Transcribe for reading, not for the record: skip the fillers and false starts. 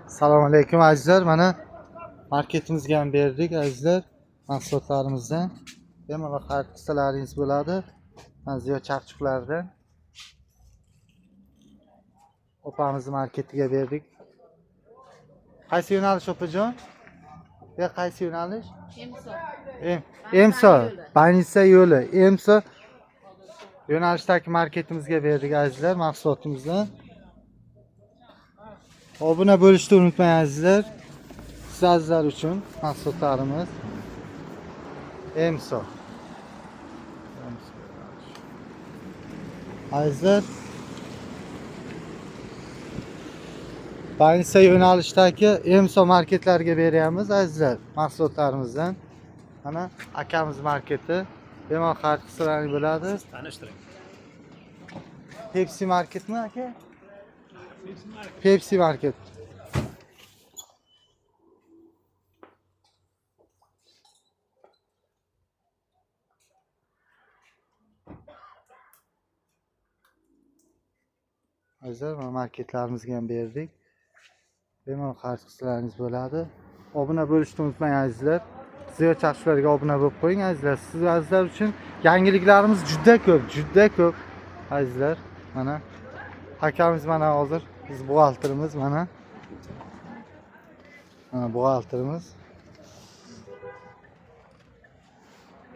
Assalomu alaykum azizlar. Mana marketimizga ham berdik azizlar mahsulotlarimizdan. Bemalol xarid qilsalaringiz bo'ladi. Mana Ziyo chaqchuqlardan. Opamizni marketiga berdik. Qaysi yo'nalish opajon? Ya qaysi yo'nalish? Emso. Emso, Banisa yo'li, Emso yo'nalishdagi marketimizga berdik azizlar mahsulotimizdan. Obuna bo'lishni unutmang azizlar. Siz azizlar uchun mahsulotlarimiz. Emso. Emso. Azizlar, Banisa yo'nalishdagi Emso marketlariga beryapmiz azizlar mahsulotlarimizdan. Mana akamiz marketi. Bemalol xarid qilsalaring bo'ladi. Tanishtiring. Pepsi marketmi aka? Pepsi market. Azizlar, mana marketlarimizga ham berdik. Bemalol xarid qilsalaringiz bo'ladi. Obuna bo'lishni unutmang azizlar. Ziyo chaqchuqlarga obuna bo'lib qo'ying azizlar. Siz azizlar uchun yangiliklarimiz juda ko'p, juda ko'p azizlar. Mana akamiz mana hozir biz buxgalterimiz mana. Mana buxgalterimiz.